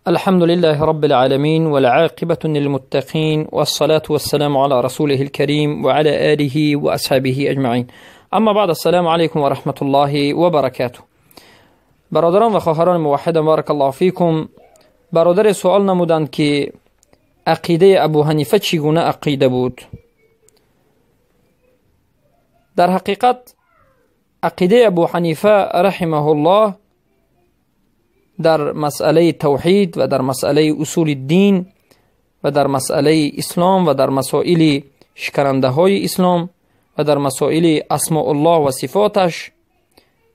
الحمد لله رب العالمين والعاقبة للمتقين والصلاة والسلام على رسوله الكريم وعلى آله وأصحابه أجمعين. اما بعد، السلام علیکم و رحمت الله و برکاته. برادران و خواهران موحد، بارک الله فیکم. برادر سوال نمودند که عقیده ابو حنیفه چگونه عقیده بود. در حقیقت عقیده ابو حنیفه رحمه الله در مسئله توحید و در مسئله اصول دین و در مسئله اسلام و در مسائل شکننده های اسلام و در مسائل اسماء الله و صفاتش،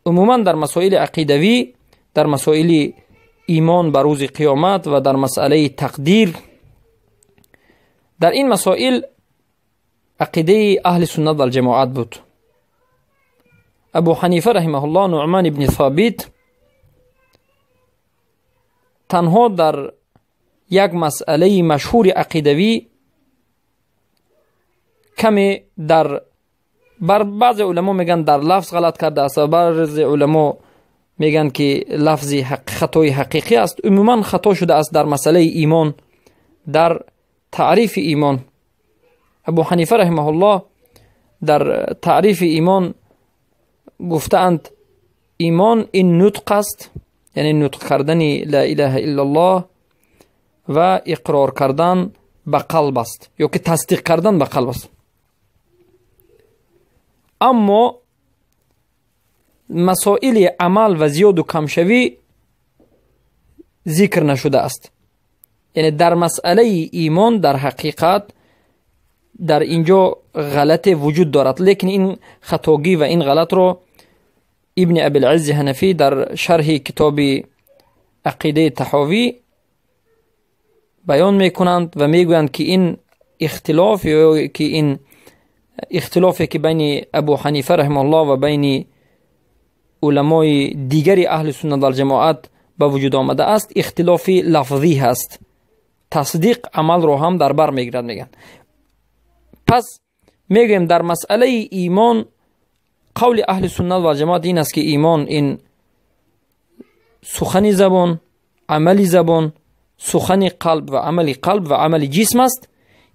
عموما در مسائل عقیدوی، در مسائل ایمان به روز قیامت و در مسئله تقدیر، در این مسائل عقیده اهل سنت و الجماعت بود. ابو حنیفه رحمه الله نعمان ابن ثابت تنها در یک مسئله مشهور عقیدوی کمی در بر بعض علما میگن در لفظ غلط کرده است و بعض علما میگن که لفظ خطای حقیقی است. عموما خطا شده است در مسئله ایمان، در تعریف ایمان. ابو حنیفه رحمه الله در تعریف ایمان گفتند ایمان این نطق است، یعنی نطق کردن لا اله الا الله و اقرار کردن به قلب است یا که تصدیق کردن به قلب است. اما مسائل عمل و زیاد و کمشوی ذکر نشده است. یعنی در مسئله ایمان در حقیقت در اینجا غلط وجود دارد، لیکن این خطاگی و این غلط رو ابن ابی العز حنفی در شرح کتاب عقیده طحاوی بیان میکنند و میگویند که این اختلاف یا که این اختلافی که بین ابو حنیفه رحمه الله و بین علمای دیگر اهل سنت و جماعت به وجود آمده است، اختلاف لفظی هست. تصدیق عمل رو هم در بر میگیرد. میگن پس میگیم در مسئله ایمان قول اهل سنت و جماعت این است که ایمان این سخن زبان، عمل زبان، سخن قلب و عمل قلب و عمل جسم است.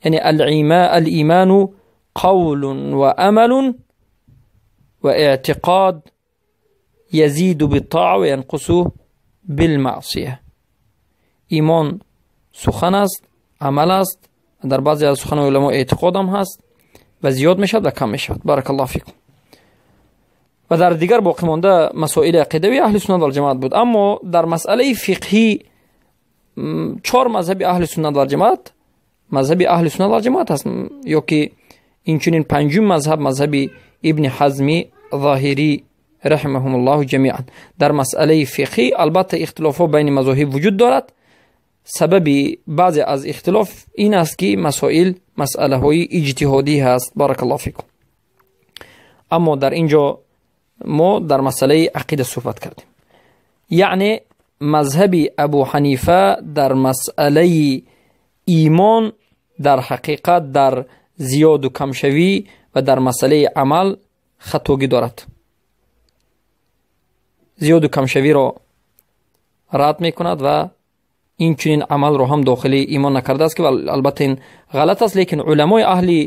یعنی الایمان قول و عمل و اعتقاد یزید بالطاعة و ینقص بالمعصیه. ایمان سخن است، عمل است، در بعضی از سخن علما اعتقاد هم هست و زیاد میشد و کم میشد. بارک الله فیکم. و در دیگر باقی مانده مسائل عقیدوی اهل سنت و جماعت بود. اما در مسئله فقهی چهار مذهب اهل سنت و جماعت مذهب اهل سنت و جماعت هست، یا که اینچنین پنجم مذهب مذهب ابن حزم ظاهری رحمهم الله جمیعا. در مسئله فقهی البته اختلاف ها بین مذاهب وجود دارد. سبب بعضی از اختلاف این است که مسائل مسئله های اجتهادی هست. بارک الله فیکم. اما در اینجا ما در مسئله عقیده صحبت کردیم. یعنی مذهب ابو حنیفه در مسئله ایمان در حقیقت در زیاد و کمشوی و در مسئله عمل خطاگی دارد. زیاد و کمشوی را رد میکند و این چنین عمل را هم داخل ایمان نکرده است که البته این غلط است. لیکن علمای اهل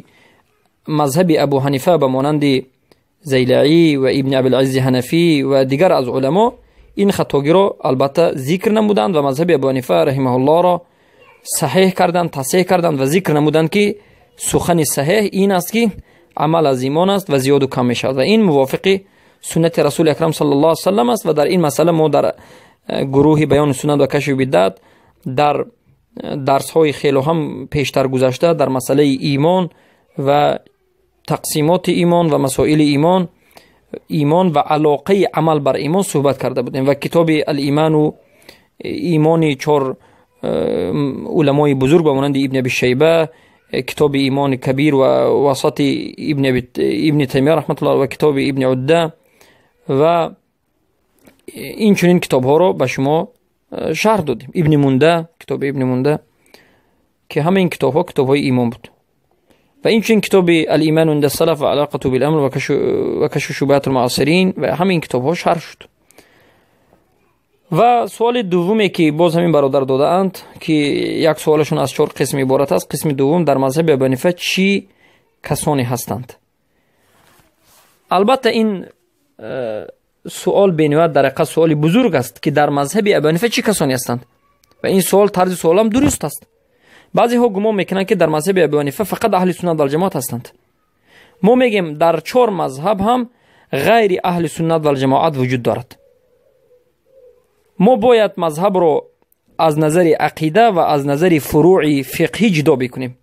مذهب ابو حنیفه به مانند زیلعی و ابن ابی العز حنفی و دیگر از علما این خطاگی را البته ذکر نمودند و مذهب ابو حنیفه رحمه الله را صحیح کردند، تصحیح کردند و ذکر نمودند که سخن صحیح این است که عمل از ایمان است و زیاد و کم میشود و این موافق سنت رسول اکرم صلی الله علیه و سلم است. و در این مسئله ما در گروه بیان سنت و کشف بدعت در درس های خیلی هم پیشتر گذشته در مسئله ایمان و تقسیمات ایمان و مسائل ایمان، ایمان و علاقه عمل بر ایمان صحبت کرده بودیم و کتاب الایمان و ایمان چهار علمای بزرگ به مانند ابن ابی شیبه، کتاب ایمان کبیر و وسط ابن تیمیه رحمت الله و کتاب ابن عده و این چنین کتاب ها رو به شما شرح دادیم. ابن مونده، کتاب ابن مونده که همه این کتاب ها کتاب های ایمان بود. و این چنین کتاب الایمان عند السلف و علاقته بالامر و کشف شبهات المعاصرین و همه این کتاب ها شرح شد. Ва суоли дуввуме, ки боз ҳамин бародар додаанд, ки як суолашон аз чор қисм иборат аст. Қисми дуввум: дар мазҳаби Абу Ҳанифа чӣ касоне ҳастанд? Албатта, ин суол бениҳоят дар ҳақиқат суоли бузург аст, ки дар мазҳаби Абу Ҳанифа чӣ касоне ҳастанд. Ва ин суол, тарзи суолам дуруст аст. Баъзеҳо гумон мекунанд, ки дар мазҳаби Абу Ҳанифа фақат аҳли суннат валҷамоат ҳастанд. Мо мегем, дар чор мазҳаб ҳам ғайри аҳли суннат валҷамоат вуҷуд дорад. Мо бояд мазҳабро аз назари ақида ва аз назари фурӯи фиқҳӣ ҷудо бикунем.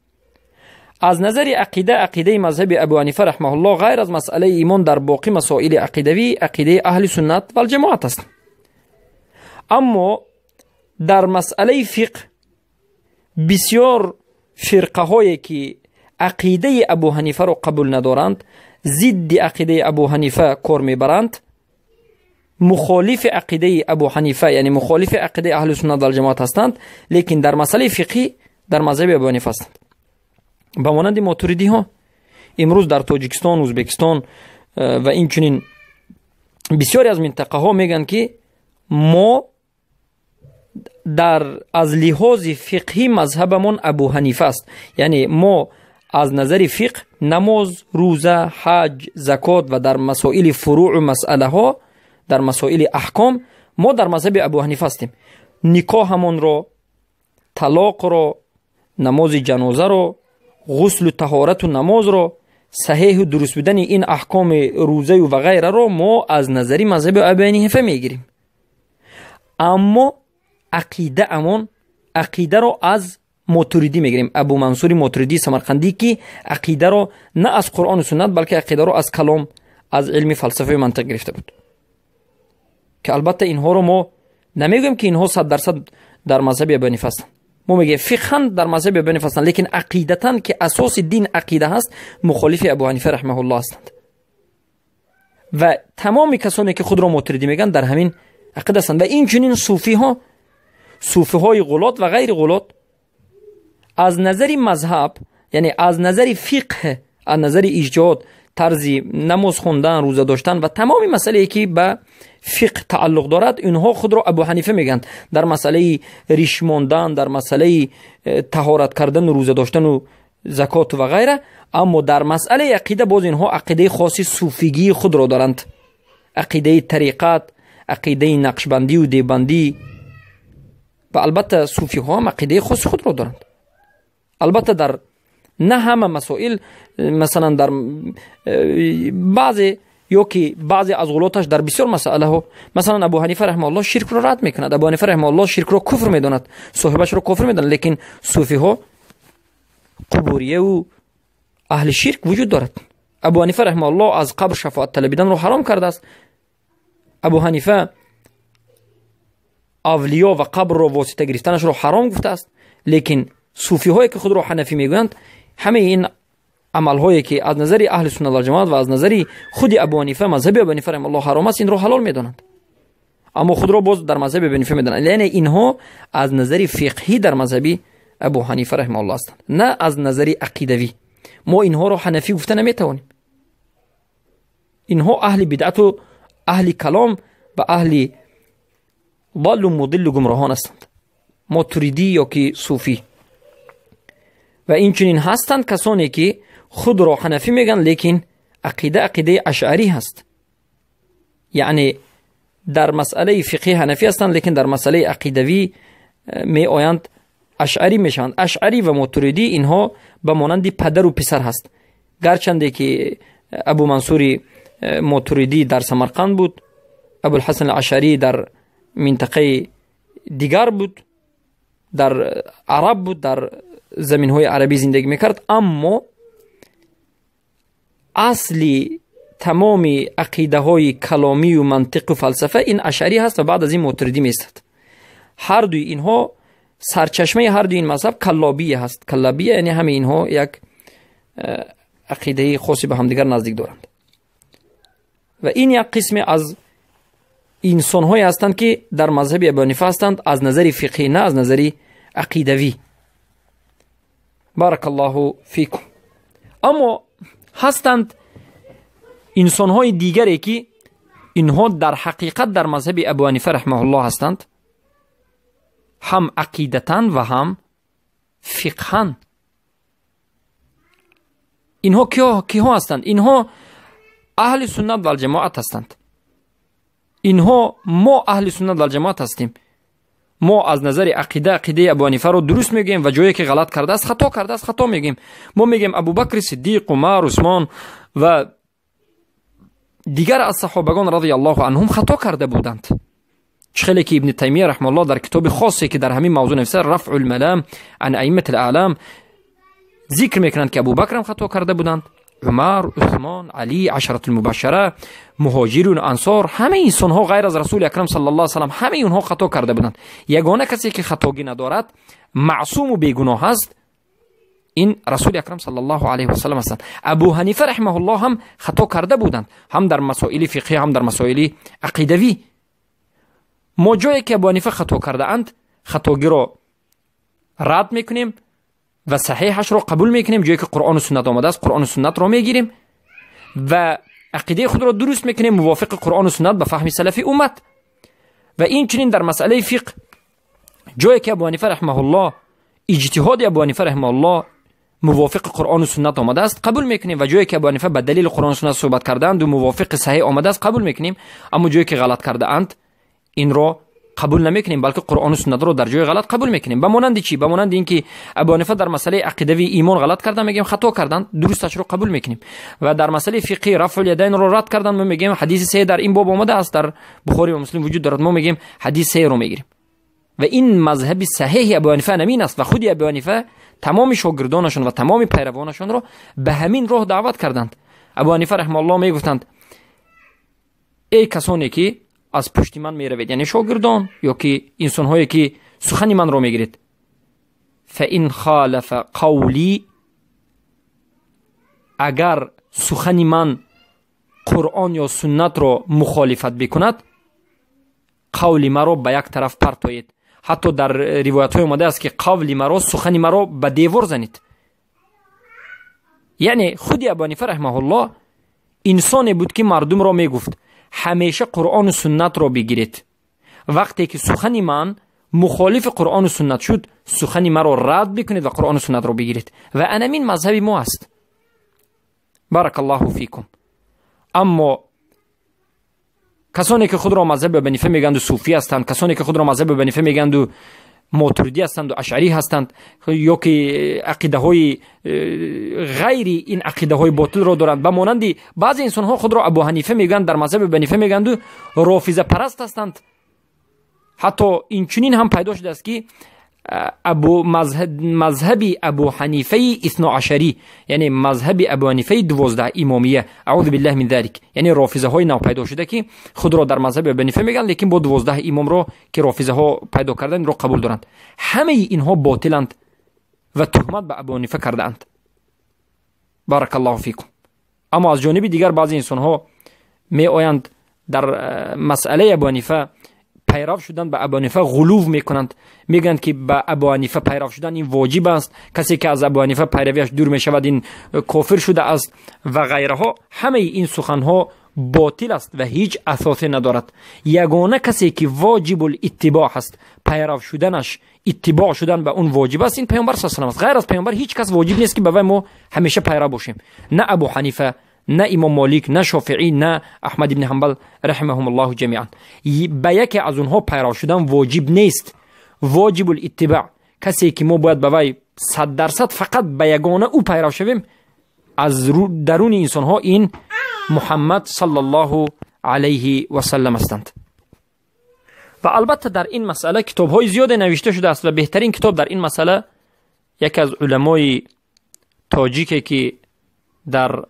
Аз назари ақида, ақидаи мазҳаби Абу Ҳанифа раҳмаҳуллоҳ ғайр аз масъалаи имон дар боқӣ масоили ақидавӣ ақидаи аҳли суннат валҷамоат аст. Аммо дар масъалаи фиқҳ бисёр фирқаҳое, ки ақидаи Абу Ҳанифаро қабул надоранд, зидди ақидаи Абу Ҳанифа кор мебаранд, мухолифи ақидаи Абу Ҳанифа, яъне мухолифи ақидаи аҳли суннат валҷамоат ҳастанд, лекин дар масъалаи фиқҳӣ дар мазҳаби Абу Ҳанифа ҳастанд. Ба монанди мотуридиҳо имрӯз дар Тоҷикистон, Ӯзбекистон ва инчунин бисёре аз минтақаҳо мегӯянд, ки мо дар аз лиҳози фиқҳӣ мазҳабамон Абу Ҳанифа аст, яъне мо аз назари фиқҳ намоз, рӯза, ҳаҷ, закот ва дар масоили фурӯъу масъалаҳо, дар масоили аҳком мо дар мазҳаби Абу Ҳанифа ҳастем. Никоҳамонро, талоқро, намози ҷанозаро, ғуслу таҳорату намозро, саҳеҳу дуруст будани ин аҳкоми рӯзаю ва ғайраро мо аз назари мазҳаби Абу Ҳанифа мегирем, аммо ақидаамон, ақидаро аз Мотуридӣ мегирем, Абу Мансури Мотуридии Самарқандӣ, ки ақидаро на аз Қуръону суннат, балки ақидаро аз калом, аз илми фалсафаи мантиқ гирифта буд. Ки албатта инҳоро мо намегӯем, ки инҳо 100% дар мазҳаби Абу Ҳанифа ҳастанд. Мо мегӯем, фиқҳан дар мазҳаби Абу Ҳанифа ҳастанд, лекин ақидатан, ки асоси дин ақида ҳаст, мухолифи Абу Ҳанифа раҳмаҳуллоҳ ҳастанд. Ва тамоми касоне, ки худро мотуридӣ мегӯянд, дар ҳамин ақида ҳастанд. Ва инчунин суфиҳо, суфиҳои ғулот ва ғайри ғулот аз назари мазҳаб, яъне аз назари фиқҳ, аз назари иҷтиҳод, тарзи намоз хондан, рӯза доштан ва тамоми масъалае, ки ба фиқҳ тааллуқ дорад, инҳо худро Абу Ҳанифа мегӯянд. Дар масъалаи риш мондан, дар масъалаи таҳорат кардану рӯза доштану закоту ва ғайра. Аммо дар масъалаи ақида боз инҳо ақидаи хоси суфигии худро доранд, ақидаи тариқат, ақидаи нақшбандию девбандӣ. Ва албатта суфиҳо ҳам ақидаи хоси худро доранд. Албатта, дар на ҳама масоил, масалан, дар баъзе ё ки баъзе аз ғулоташ дар бисёр масъалаҳо. Масалан, Абу Ҳанифа раҳмауллоҳ ширкро рад мекунад, Абу Ҳанифа раҳмауллоҳ ширкро куфр медонад, соҳибашро кофир медонад, лекин суфиҳо қубурияву аҳли ширк вуҷуд дорад. Абу Ҳанифа раҳмауллоҳ аз қабр шафоат талабиданро ҳаром кардааст. Абу Ҳанифа авлиё ва қабрро восита гирифтанашро ҳаром гуфтааст, лекин суфиҳое, ки худро ҳанафӣ мегӯянд, ҳамаи ин амалҳое, ки аз назари аҳли суннат валҷамоат ва аз назари худи Абу Ҳанифа, мазҳаби Абу Ҳанифа раҳимауллоҳ ҳаром аст, инро ҳалол медонанд, аммо худро боз дар мазҳаби Абу Ҳанифа медонанд. Яъне инҳо аз назари фиқҳӣ дар мазҳаби Абу Ҳанифа раҳимауллоҳ ҳастанд, на аз назари ақидавӣ. Мо инҳоро ҳанафӣ гуфта наметавонем. Инҳо аҳли бидъату аҳли калом ва аҳли даллу мудиллу гумроҳон ҳастанд, мотуридӣ ё ки суфӣ. Ва инчунин ҳастанд касоне, ки худро ҳанафӣ мегӯянд, лекин ақида ақидаи ашъарӣ ҳаст, яъне дар масъалаи фиқҳӣ ҳанафӣ ҳастанд, лекин дар масъалаи ақидавӣ меоянд, ашъарӣ мешаванд. Ашъарӣ ва мотуридӣ инҳо ба монанди падару писар ҳаст. Гарчанде ки Абу Мансури Мотуридӣ дар Самарқанд буд, Абулҳасан Ашъарӣ дар минтақаи дигар буд, дар араб буд, дар заминҳои арабӣ зиндагӣ мекард, аммо асли тамоми ақидаҳои каломию мантиқу фалсафа ин ашъарӣ ҳаст ва баъд аз ин мотуридӣ меистад. Ҳардуи инҳо, сарчашмаи ҳардуи ин мазҳаб каллобия ҳаст. Каллобия, яъне ҳамаи инҳо як ақидаи хоси ба ҳамдигар наздик доранд. Ва ин як қисме аз инсонҳое ҳастанд, ки дар мазҳаби Абу Ҳанифа ҳастанд аз назари фиқҳӣ, на аз назари ақидавӣ. Баракаллоҳу фикум. Аммо ҳастанд инсонҳои дигаре, ки Инҳо дар ҳақиқат дар мазҳаби Абу Ҳанифа раҳимаҳуллоҳ ҳастанд, ҳам ақидатан ва ҳам фиқҳан. Инҳо киҳо ҳастанд? Инҳо аҳли суннат валҷамоат ҳастанд. Инҳо мо аҳли суннат валҷамоат ҳастем. Мо аз назари ақида ақидаи Абу Ҳанифаро дуруст мегӯем ва ҷое ки ғалат кардааст, хато кардааст, хато мегӯем. Мо мегӯем Абубакри Сиддиқ, Умар, Усмон ва дигар аз саҳобагон радиаллоҳу анҳум хато карда буданд. Чӣ хеле ки Ибни Таймия раҳмауллоҳ дар китоби хосе ки дар ҳамин мавзӯъ нависта, Рафъул малам ан аиммати алам, зикр мекунанд ки Абубакрам хато карда буданд, Умар, Усмон, Али, ашаратул мубашшара, муҳоҷирун, ансор, ҳамаи инсонҳо ғайр аз Расули акрам саллаллоҳу алайҳи васаллам ҳамаи онҳо хато карда буданд. Ягона касе ки хатогӣ надорад, маъсуму бегуноҳ аст, ин Расули акрам саллаллоҳу алайҳи васаллам ҳастанд. Абу Ҳанифа раҳимаҳуллоҳ ҳам хато карда буданд, ҳам дар масоили фиқҳӣ, ҳам дар масоили ақидавӣ. Мо ҷое ки Абу Ҳанифа хато кардаанд, хатогиро рад мекунем ва саҳеҳашро қабул мекунем. Ҷое ки Қуръону суннат омадааст, Қуръону суннатро мегирем ва ақидаи худро дуруст мекунем мувофиқи Қуръону суннат ба фаҳми салафи уммат. Ва инчунин дар масъалаи фиқҳ, ҷое ки Абу Ҳанифа раҳимаҳуллоҳ, иҷтиҳоди Абу Ҳанифа раҳимаҳуллоҳ мувофиқи Қуръону суннат омадааст, қабул мекунем, ва ҷое ки Абу Ҳанифа ба далели Қуръону суннат суҳбат кардаанду мувофиқи саҳеҳ омадааст, қабул мекунем. Аммо ҷое ки ғалат кардаанд, инро қабул намекунем, балки Қуръону суннатро дар ҷои ғалат қабул мекунем. Ба монанди чӣ? Ба монанди ин ки Абу Ҳанифа дар масъалаи ақидавии имон ғалат кардан, мегӯем хато кардан, дурусташро қабул мекунем. Ва дар масъалаи фиқҳӣ рафъул ядайнро рад кардан, мо мегӯем ҳадиси саҳеҳ дар ин боб омадааст, дар Бухорӣ ва Муслим вуҷуд дорад, мо мегӯем ҳадиси саҳеҳро мегирем. Ва ин мазҳаби саҳеҳи Абу Ҳанифа намин аст ва худи Абу Ҳанифа тамоми шогирдонашон ва тамоми пайравонашонро ба ҳамин роҳ даъват карданд. Абу Ҳанифа раҳимаҳуллоҳ мегуфтанд: эй касоне ки аз пушти ман меравед, яъне шогирдон ё ки инсонҳое ки сухани манро мегиред, фаин халафа қавли, агар сухани ман Қуръон ё суннатро мухолифат бикунад, қавли маро ба як тараф партоед. Ҳатто дар ривоятҳое омадааст ки қавли маро, сухани маро ба девор занед. Яъне худи Абу Ҳанифа раҳимаҳуллоҳ инсоне буд ки мардумро мегуфт ҳамеша Қуръону суннатро бигиред. Вақте ки сухани ман мухолифи Қуръону суннат шуд, сухани маро рад бикунед ва Қуръону суннатро бигиред. Ва анамин мазҳаби мо аст. Баракаллоҳу фикум. Аммо касоне ки худро мазҳаби Абу Ҳанифа мегӯянду суфӣ ҳастанд, касоне ки худро мазҳаби Абу Ҳанифа мегӯянду мотуридӣ ҳастанду ашъарӣ ҳастанд, ё ки ақидаҳои ғайри ин ақидаҳои ботилро доранд, ба монанди баъзе инсонҳо худро Абу Ҳанифа мегӯянд, дар мазҳаби Абу Ҳанифа мегӯянду рофизапараст ҳастанд. Ҳатто инчунин ҳам пайдо шудааст ки мазҳаби Абу Ҳанифаи исноашарӣ, яъне мазҳаби Абу Ҳанифаи 12 имомия, аъузу биллаҳи мин залик, яъне рофизаҳои навпайдо шуда ки худро дар мазҳаби Абу Ҳанифа мегӯянд, лекин бо 12 имомро ки рофизаҳо пайдо карданд, инро қабул доранд. Ҳамаи инҳо ботиланд ва туҳмат ба Абу Ҳанифа кардаанд. Баракаллоҳу фикум. Аммо аз ҷониби дигар баъзе инсонҳо меоянд дар масъалаи Абу Ҳанифа пайрав шудан ба Абу Ҳанифа ғулув мекунанд, мегӯянд ки ба Абу Ҳанифа пайрав шудан ин воҷиб аст, касе ки аз Абу Ҳанифа пайравиаш дур мешавад ин кофир шудааст ва ғайраҳо. Ҳамаи ин суханҳо ботил аст ва ҳеҷ асосе надорад. Ягона касе ки воҷибул иттибоъ аст, пайрав шуданаш, иттибоъ шудан ба он воҷиб аст, ин Паёмбар саллаллоҳу алайҳи васаллам аст. Ғайр аз Паёмбар ҳеҷ кас воҷиб нест ки ба вай мо ҳамеша пайрав бошем. На Абу Ҳанифа, на Имом Молик, на Шофиӣ, на Аҳмад ибни Ҳанбал раҳимаҳумуллоҳу ҷамиан. Ба яке аз онҳо пайрав шудан воҷиб нест. Воҷибул иттибоъ, касе ки мо бояд ба вай 100% фақат ба ягона ӯ пайрав шавем, аз даруни инсонҳо ин Муҳаммад саллаллоҳу алайҳи васаллам ҳастанд. Ва албатта дар ин масъала китобҳои зиёде навишта шудааст ва беҳтарин китоб дар ин масъала яке аз уламои тоҷике ки дар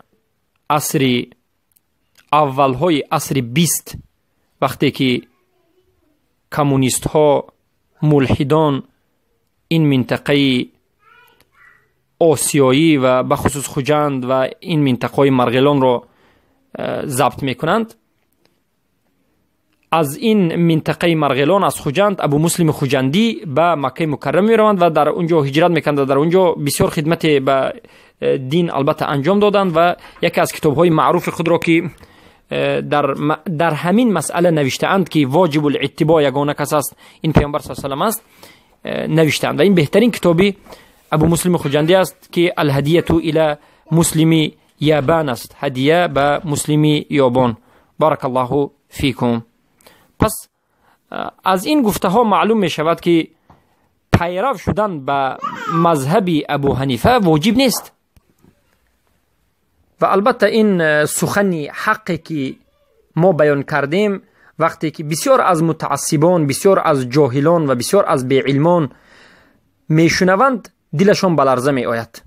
асри аввалҳои асри 20, вақте ки коммунистҳо, мулҳидон ин минтақаи осиёӣ ва бахусус Хуҷанд ва ин минтақаҳои Марғилонро забт мекунанд, аз ин минтақаи Марғилон, аз Хуҷанд, Абу Муслими Хуҷандӣ ба Маккаи Мукаррама мераванд ва дар он ҷо ҳиҷрат мекунанд ва дар он ҷо бисёр хидмате ба дин албатта анҷом доданд ва яке аз китобҳои маъруфи худро ки дар ҳамин масъала навиштаанд, ки воҷибул иттибоъ ягона кас аст, ин паёмбар с салам аст, навиштаанд. Ва ин беҳтарин китоби Абу Муслими Хуҷандӣ аст, ки Алҳадияту ила Муслими Ябан аст, ҳадия ба Муслими Ёбон. Баракаллоҳу фикум. Пас аз ин гуфтаҳо маълум мешавад, ки пайрав шудан ба мазҳаби Абу Ҳанифа воҷиб нест. Ва албатта, ин сухани ҳаққе, ки мо баён кардем, вақте ки бисёр аз мутаассибон, бисёр аз ҷоҳилон ва бисёр аз беилмон мешунаванд, дилашон ба ларза меояд.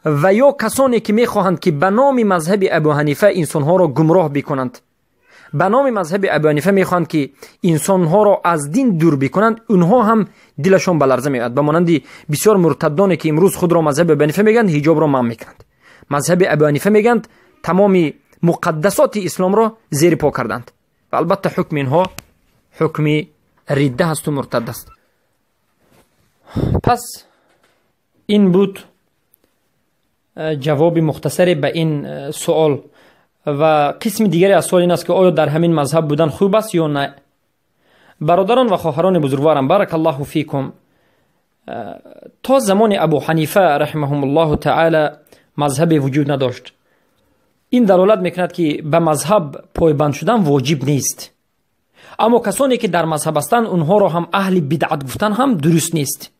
Ва ё касоне, ки мехоҳанд, ки ба номи мазҳаби Абу Ҳанифа инсонҳоро гумроҳ бикунанд, ба номи мазҳаби Абу Ҳанифа мехоҳанд, ки инсонҳоро аз дин дур бикунанд, онҳо ҳам дилашон ба ларза меояд. Ба монанди бисёр муртаддоне, ки имрӯз худро мазҳаби Абу Ҳанифа мегӯянд, ҳиҷобро манъ мекунанд, мазҳаби Абу Ҳанифа мегӯянд, тамоми муқаддасоти исломро зери по карданд. Ва албатта, ҳукми инҳо ҳукми ридда ҳасту муртад аст. Пас ин буд ҷавоби мухтасаре ба ин суол. Ва қисми дигаре аз суол ин аст, ки оё дар ҳамин мазҳаб будан хуб аст ё на? Бародарон ва хоҳарони бузургворам, баракаллоҳу фикум, то замони Абу Ҳанифа раҳимаҳумуллоҳу таала мазҳабе вуҷуд надошт. Ин далолат мекунад, ки ба мазҳаб пойбанд шудан воҷиб нест. Аммо касоне, ки дар мазҳаб ҳастанд, онҳоро ҳам аҳли бидъат гуфтан ҳам дуруст нест.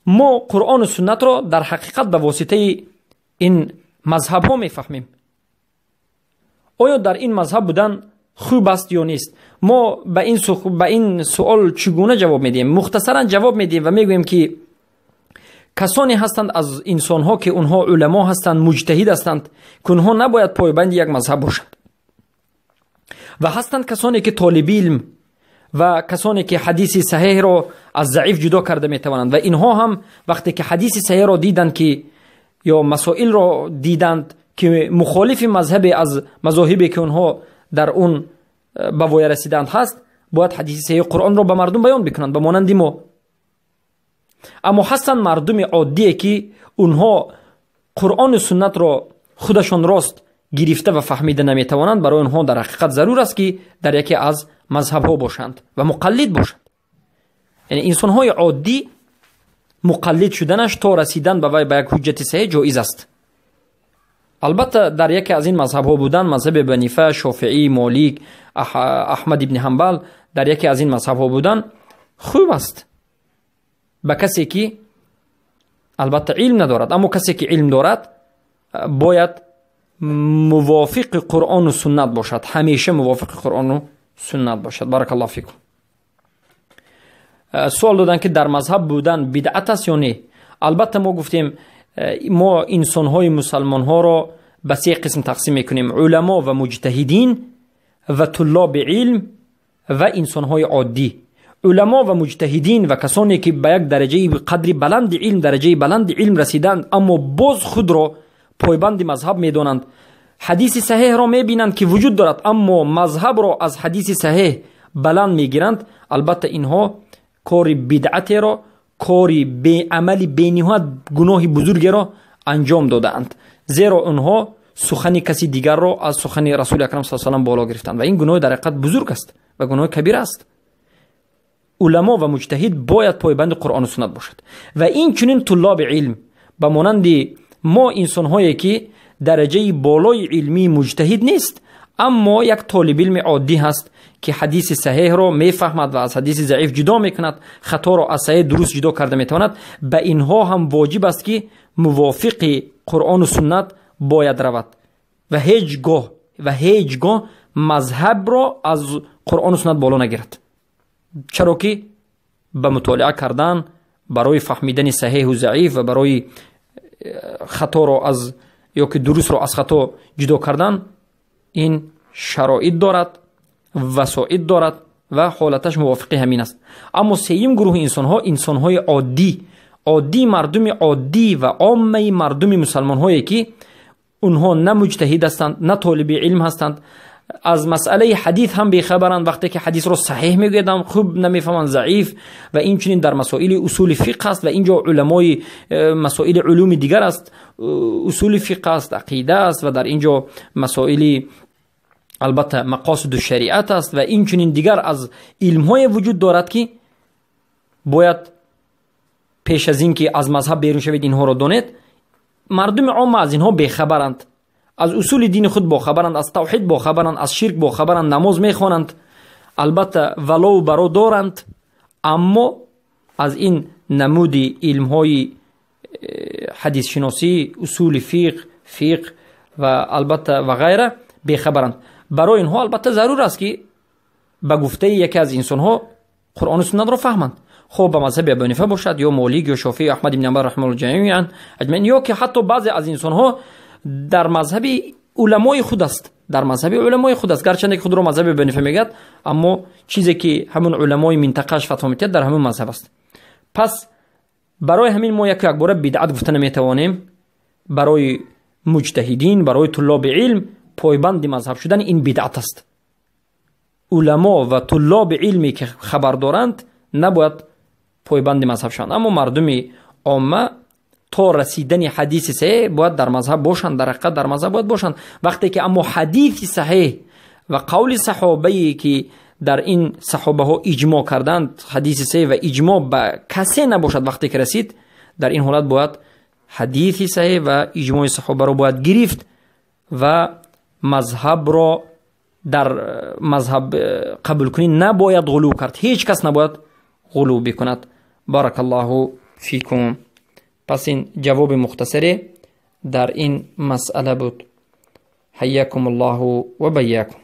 Мо Қуръону суннатро дар ҳақиқат ба воситаи ин мазҳабҳо мефаҳмем. Оё дар ин мазҳаб будан хуб аст ё нест? Мо ба ин суол чӣ гуна ҷавоб медиҳем? Мухтасаран ҷавоб медиҳем ва мегӯем, ки касоне ҳастанд аз инсонҳо, ки онҳо уламо ҳастанд, муҷтаҳид ҳастанд, ки онҳо набояд пойбанди як мазҳаб бошанд. Ва ҳастанд касоне, ки толиби илм ва касоне, ки ҳадиси саҳеҳро аз заиф ҷудо карда метавонанд, ва инҳо ҳам вақте ки ҳадиси саҳеҳро диданд, ки ё масоилро диданд, ки мухолифи мазҳабе аз мазоҳибе, ки онҳо дар он ба воя расиданд, ҳаст, бояд ҳадиси саҳеҳи Қуръонро ба мардум баён бикунанд, ба монанди мо. Аммо ҳастанд мардуми оддие, ки онҳо Қуръону суннатро худашон рост гирифта ва фаҳмида наметавонанд. Барои онҳо дар ҳақиқат зарур аст, ки дар яке аз мазҳабҳо бошанд ва муқаллид бошанд. Яъне инсонҳои оддӣ муқаллид шуданаш то расидан ба вай ба як ҳуҷҷати саҳеҳ ҷоиз аст. Албатта, дар яке аз ин мазҳабҳо будан, мазҳаби Абу Ҳанифа, Шофиӣ, Молик, Аҳмад ибни Ҳанбал, дар яке аз ин мазҳабҳо будан хуб аст ба касе, ки албатта илм надорад. Аммо касе, ки илм дорад, бояд мувофиқи Қуръону суннат бошад, ҳамеша мувофиқи Қуръону суннат бошад. Баракаллоҳу фикум. Суол доданд, ки дар мазҳаб будан бидъат аст ё не? Албатта, мо гуфтем, мо инсонҳои мусалмонҳоро ба се қисм тақсим мекунем: уламо ва муҷтаҳидин ва туллоби илм ва инсонҳои оддӣ. Уламо ва муҷтаҳидин ва касоне, ки ба як дараҷаи қадри баланди илм, дараҷаи баланди илм расиданд, аммо боз худро пойбанди мазҳаб медонанд, ҳадиси саҳеҳро мебинанд, ки вуҷуд дорад, аммо мазҳабро аз ҳадиси саҳеҳ баланд мегиранд, албатта, инҳо кори бидъатеро, кори беамали бениҳоят гуноҳи бузургеро анҷом додаанд, зеро онҳо сухани каси дигарро аз сухани Расули Акрам с салам боло гирифтанд ва ин гуноҳи дар ҳақиқат бузург аст ва гуноҳи кабира аст. Уламо ва муҷтаҳид бояд пойбанди Қуръону суннат бошад. Ва инчунин туллоби илм, ба монанди мо инсонҳое, ки дараҷаи болои илмии муҷтаҳид нест, аммо як толибилми оддӣ ҳаст, ки ҳадиси саҳеҳро мефаҳмад ва аз ҳадиси заиф ҷудо мекунад, хаторо аз саҳеҳ дуруст ҷудо карда метавонад, ба инҳо ҳам воҷиб аст, ки мувофиқи Қуръону суннат бояд равад ва ҳеҷ гоҳ мазҳабро аз Қуръону суннат боло нагирад, чаро ки ба мутолиа кардан барои фаҳмидани саҳеҳу заиф ва барои хаторо аз ё ки дурустро аз хато ҷудо кардан ин шароит дорад, васоит дорад ва ҳолаташ мувофиқи ҳамин аст. Аммо сеюм гурӯҳи инсонҳо, инсонҳои оддӣ, оддӣ, мардуми оддӣ ва оммаи мардуми мусалмонҳое, ки онҳо на муҷтаҳид ҳастанд, на толиби илм ҳастанд. аз масъалаи ҳадис ҳам бехабаранд. Вақте ки ҳадисро саҳеҳ мегӯяд ҳам хуб намефаҳманд, заиф. Ва инчунин дар масоили усули фиқҳ аст ва инҷо уламои масоили улуми дигар аст, усули фиқҳ аст, ақида аст ва дар инҷо масоили албатта мақосиду шариат аст ва инчунин дигар аз илмҳое вуҷуд дорад, ки бояд пеш аз ин ки аз мазҳаб берун шавед, инҳоро донед. Мардуми омма аз инҳо бехабаранд, аз усули дини худ бохабаранд, аз тавҳид бохабаранд, аз ширк бохабаранд, намоз мехонанд, албатта валову баро доранд, аммо аз ин намуди илмҳои ҳадисшиносӣ, усули фиқҳ, фиқҳ ва албатта ва ғайра бехабаранд. Барои инҳо албатта зарур аст, ки ба гуфтаи яке аз инсонҳо Қуръону суннатро фаҳманд, хоб ба мазҳаби Абу Ҳанифа бошад ё Молик ё Шофеъ ё Аҳмад ибн Ҳанбал раҳимаҳуллоҳ ҷамиан аҷмаин, ё ки ҳатто баъзе аз инсонҳо дар мазҳаби уламои худ аст, дар мазҳаби уламои худ аст, гарчанде ки худро мазҳаби Абу Ҳанифа мегӯяд, аммо чизе ки ҳамун уламои минтақааш фатво медиҳад, дар ҳамун мазҳаб аст. Пас барои ҳамин мо яку якбора бидъат гуфта наметавонем. Барои муҷтаҳидин, барои туллоби илм пойбанди мазҳаб шудан ин бидъат аст. Уламо ва туллоби илме ки хабар доранд, набояд пойбанди мазҳаб шаванд, аммо мардуми омма то расидани ҳадиси саҳеҳ бояд дар мазҳаб бошанд, дар ҳақиқат дар мазҳаб бояд бошанд. Вақте ки аммо ҳадиси саҳеҳ ва қавли саҳобае ки дар ин саҳобаҳо иҷмо карданд, ҳадиси саҳеҳ ва иҷмо ба касе набошад, вақте ки расид, дар ин ҳолат бояд ҳадиси саҳеҳ ва иҷмои саҳобаро бояд гирифт ва мазҳабро дар мазҳаб қабулкунӣ набояд ғулув кард, ҳеҷ кас набояд ғулув бикунад. Баракаллоҳу фикум. Пас ин ҷавоби мухтасаре дар ин масъала буд. Ҳайякум Аллоҳу ва байякум.